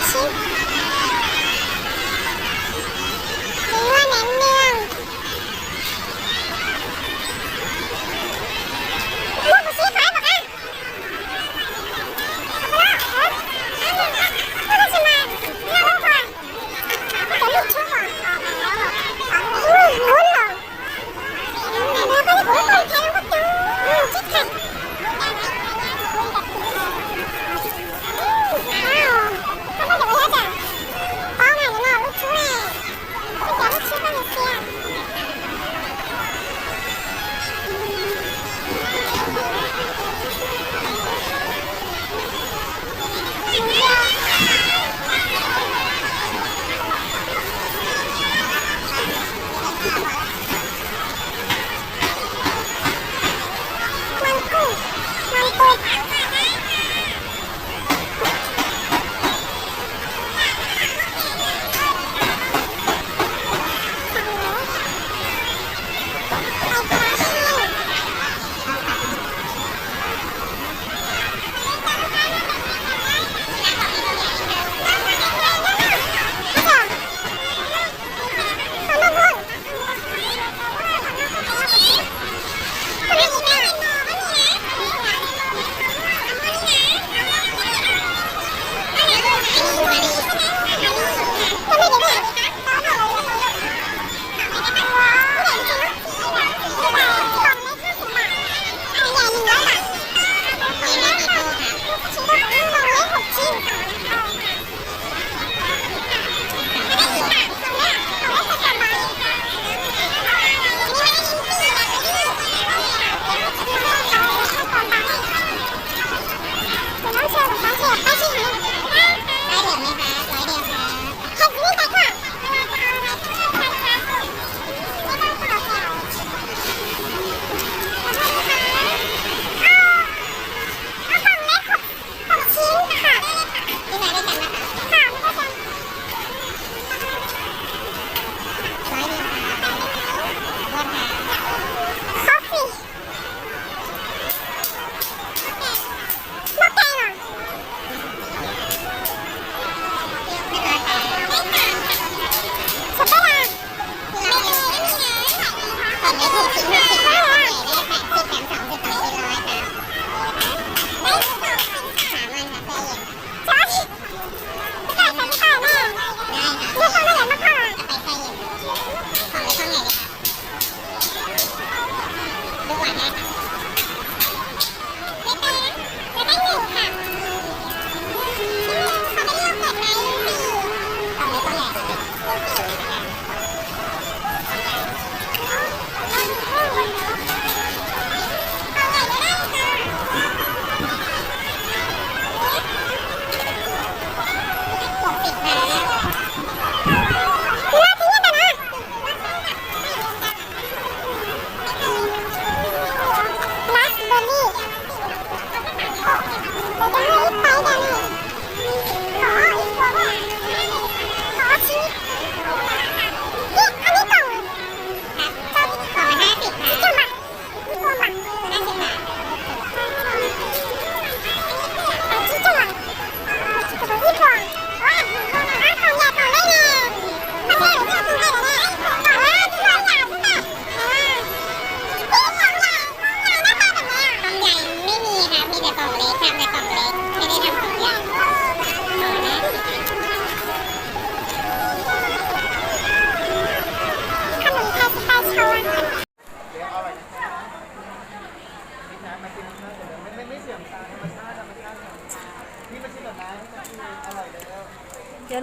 Cov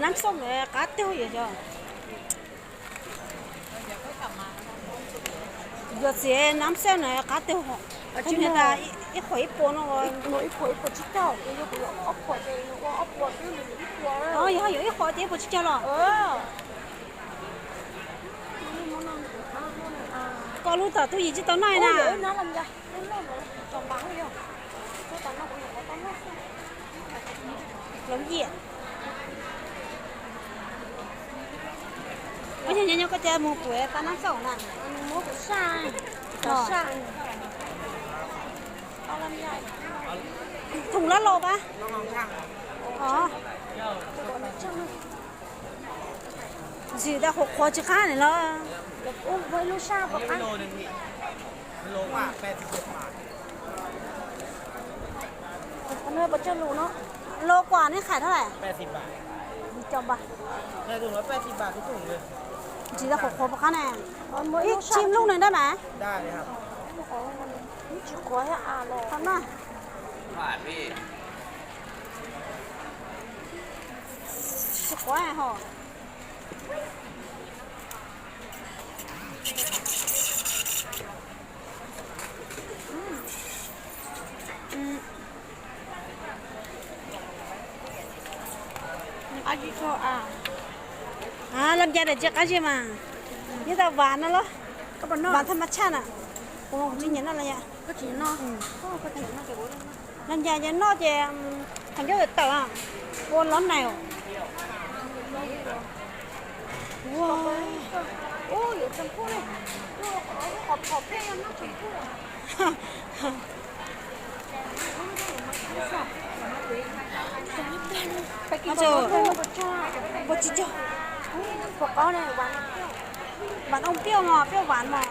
nab xauj no qab tiag yom cov. Yog txiv nab xauj no qab tiag, ib qhuam ib puas no, ib qhuam ib puas tsib caug, yog yog ib qhuam tias ib puas tsib caug los. Koj lub tom tub yim tsis tau noj na. Lov yiam. Ua cas nyob nyob koj cas mus kuv tas nab xauj na. Thoom loj los pab. Ntxim tau qhuav qhuav tsis qab ne los. Lo kuam nej khais thab lais? Ntxim tau qhuav qhuav qab ne. Ib tsim lub neeg dab mas. Tsis qhuav ho. Los ncaj daim tsis qab zib mas, nyob tau vas no los, vas thaj ma tshaj na. Kuv tsis nyiam noj los yom. Los ncaj ces noj ces qhov ncauj tawm tawm, ua los nais. Ua tsis cog. Vas ntoo pia mos, pia vas mos.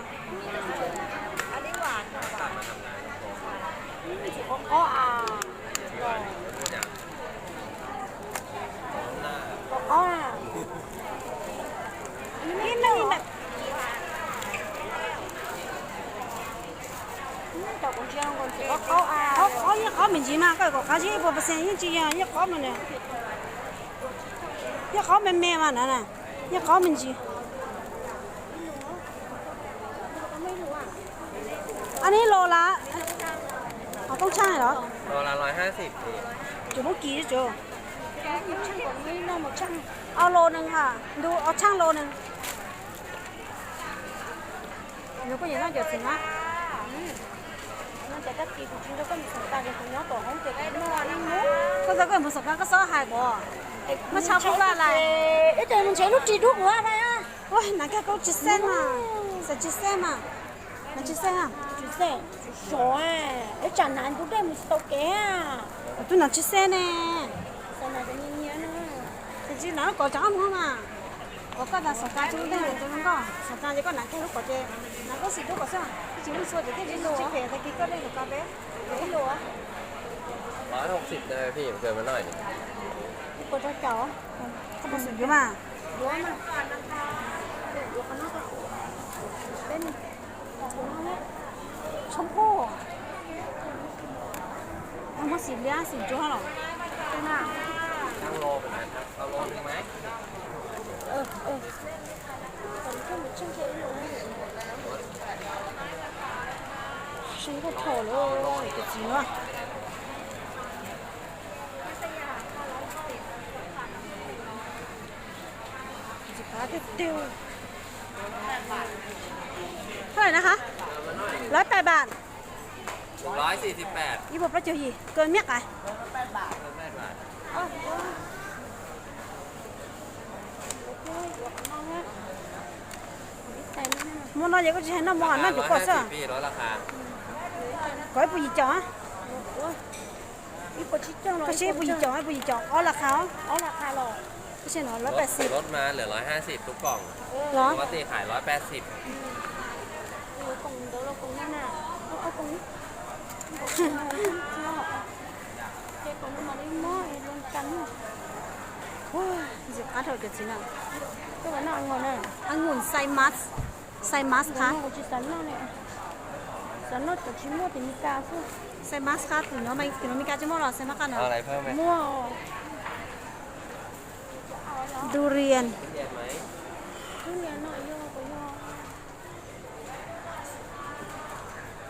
Qaub qaub, yeej qaub me ntsis mas, koj kom qab zib ib puas percent yeej tsis yog yeej qaub no na. Yeej qaub me me mas na, yeej qaub me ntsis. Ab, neb lo las, qoob tshaj los? Tsuas poob kis tsuas. Ob lo neeg ha, ntu ob tshaj lo neeg. Nws kuj yog noj cov txiv na. Koj tau koj mus xov kas koj xob hais kuv. Maj tshaj pub laj lais. Ib tes mus ntshe lub ris dub kuv a. Ua, nav kiag koj tsis xeb mas. Xav tsis xeb mas. Nav tsis xeb. Tsis xeb. Sov, ib tsam nav ntub dej mus tsis tau kev. Kuv twb nav tsis xeb ne. Tsis nav lub kov tsam ob mus mas. Kov koj tas xov kas tsis lub dej mus rau nkoj. Xov kas ces koj nav kiag lub kov ces nav koj xim dub kom xwb. Tsis muaj txhua ces thiaj tsis tsis phem tag kis koj dej xov kas peb. Ib lus. Ib puas rau caum. Koj puas xum yuav mas? Tshoob pub. Muab xim liab xim ntsuab los. Seej koj dhau lawm tus txiv no. Tab lais na ha? Lawv tais bam. Ib puas plaub caug yim, koj miab qais. Muaj no ces koj tsis hais noj mov, noj cuv koj xwb. Kom ib puas yim caum. Koj siab ib puas yim caum, ib puas yim caum, ob las qha os. Tab sis no lawv pais xis. Ntxim qab dhau cov txiv na. Angus, xais mas, xais mas qab. Xais mas qab, tim no Mes Kas tsis muaj los xais mas qab na. Durian.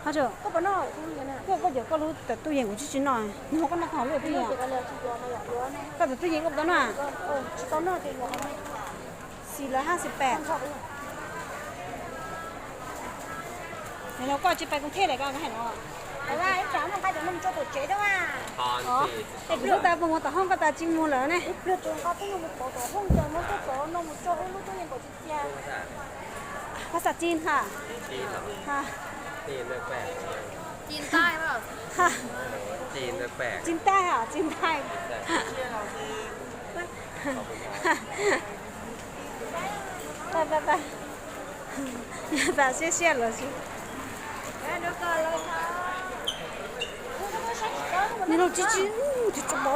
Koj, koj cov koj lub tawm tub yees kuv tsis tsis noj, nws ho koj noj tag lub tub yees. Koj tawm tub yees koj puas tau noj? Xis lawv hab xis pem. Los koj tsis pais Koos Thej lawm koj hais no. Es kuv twb tas puas mus tom hoob koj tas tsis mus lawm ne. Phas xas Cin ha. Cin Tais ha, Cin Tais. Pab, pab, pab. Yog tas siab siab los sis. Nws los tsis tsis, tsis tsis pom.